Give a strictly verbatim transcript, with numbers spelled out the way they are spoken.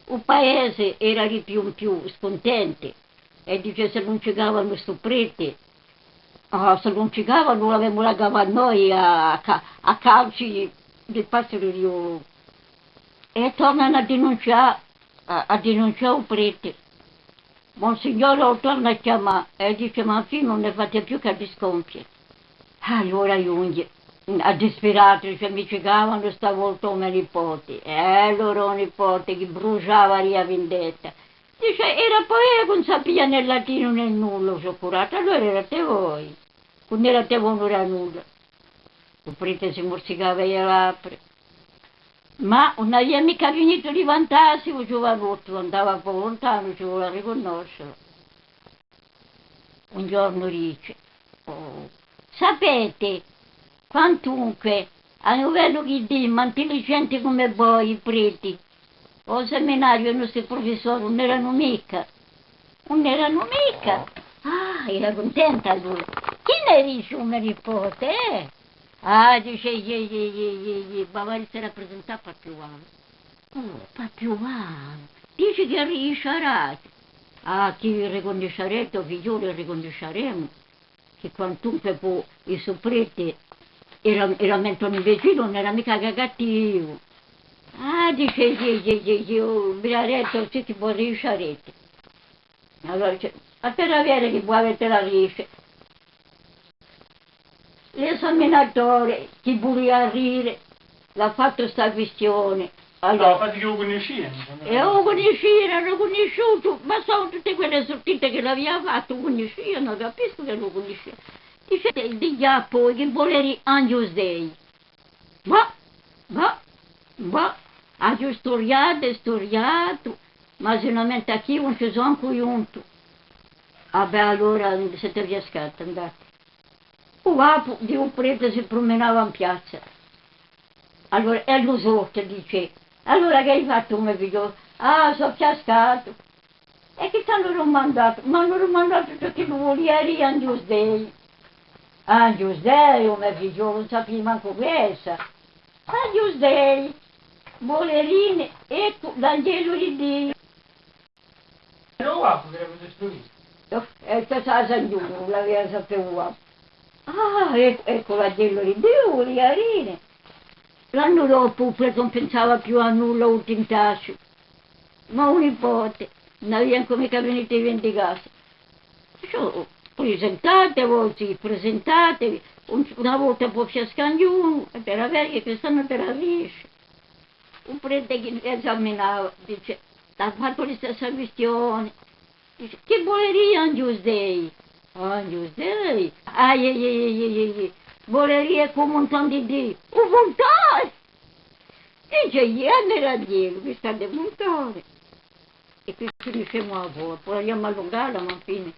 U paese era di più in più scuntenti, è dice: «S'ellu ùn ci cavanu stu prete, ah, s'ellu ùn ci cavanu, l'avemu da cavà noi à, à ca-, à calci di passu di Diu.» È tornanu à dinuncià, à, à dinuncià u prete. Monsignore u torna à chjamà è dice: «Ma infine ùn ne fate più chè di scompie.» Allora ghjunghje, à dispiratu, dice: «Mi ci cavanu sta volta u me nipote.» È allora u nipote chì brusgiava di a vindetta, dice: «Era po eiu chì ùn sapia nè latinu nè nulla, o sgiò curatu, allora erate voi, chì ùn erate bonu da nulla.» U prete si murzicava e labbra. Ma ùn avia micca finitu di vantassi u ghjuvanottu, andava po luntanu, ci vole à ricunnoscelu. Un ghjornu dice: «Oh, sapete, quantunque, à livellu chì dì, ma intelligenti cum'è voi, i preti, à u seminariu i nostri prufissori ùn eranu micca.» «Ùn eranu micca?» Ah, era cuntenta allora. «Chì ne dice u me nipote, eh?» «Ah», dice, «iè, iè, iè, iè, iè, ma v'avete da presentà à Papiu Vanu.» «Oh, Papiu Vanu, dice chì a riconoscerete?» «Ah, chì riconoscerete, o figlioli, riconosceremu.» Chì quantunque po u so prete era, era mente un imbecille, ùn era micca cattivu. «Ah», dice, «iè, iè, iè, iè, o viderete, sì chì vo riconoscerete.» Allora dice: «Andate à vede chì vo avete da dì.» L'esaminatore chì vulia ride, l'hà fattu sta quistione. Allora, ah, infatti chì u cunniscianu, è u cunniscianu, l'anu cunnisciutu, ma sò tutte quelle surtite chì l'avia fattu, u cunniscianu, capiscu chì u cunniscianu. Dice, di ghjà poi, chì vole dì anghjus Dei? Bah, bah, bah, aghju sturiatu è sturiatu, ma sinamente à quì ùn ci sò ancu ghjuntu. Ah bè, allora site fiascati, andate. U babbu di u prete si prumenava in piazza. Allora, è lu sorte, dice: «Allora chì ai fattu, u me figliolu?» «Ah, sò fiascatu.» «È chì t'anu dumandatu?» «M'anu dumandatu ciò ch'ellu vulia dì anghjus Dei.» «Anghjus Dei, u me figliolu ùn sapia mancu chì essa.» «Anghjus Dei, vole dì, eccu, l'aghjelu di Diu.» Era u babbu chì era cusì stupito. È chì sà, San Ghjuvu, l'avia da sapè u babbu. Ah, eccu, eccu l'aghjelu di Diu, vulia dì. L'annu dopu, u prete ùn pensava più à nulla, u tintasciu. Ma u nipote, ùn avia ancu micca finitu di vindicassi. Dice: «Presentatevi, zì, presentatevi. Un-, una volta pò fiascà ognunu, è per avè chì quest'annu per avvisce.» U prete chì esaminava, dice, hà fattu listessa quistione. Dice: «Chì vole dì anghjus Dei?» «Anghjus Dei? Ai, ai, ai, vole dì cum'è un tantu di Diu.» «U vultore!» Dice: «Iè, andate à dì lu, chì stà di vultore.» È quì finiscimu a fola, pudemu allungalla, ma infine.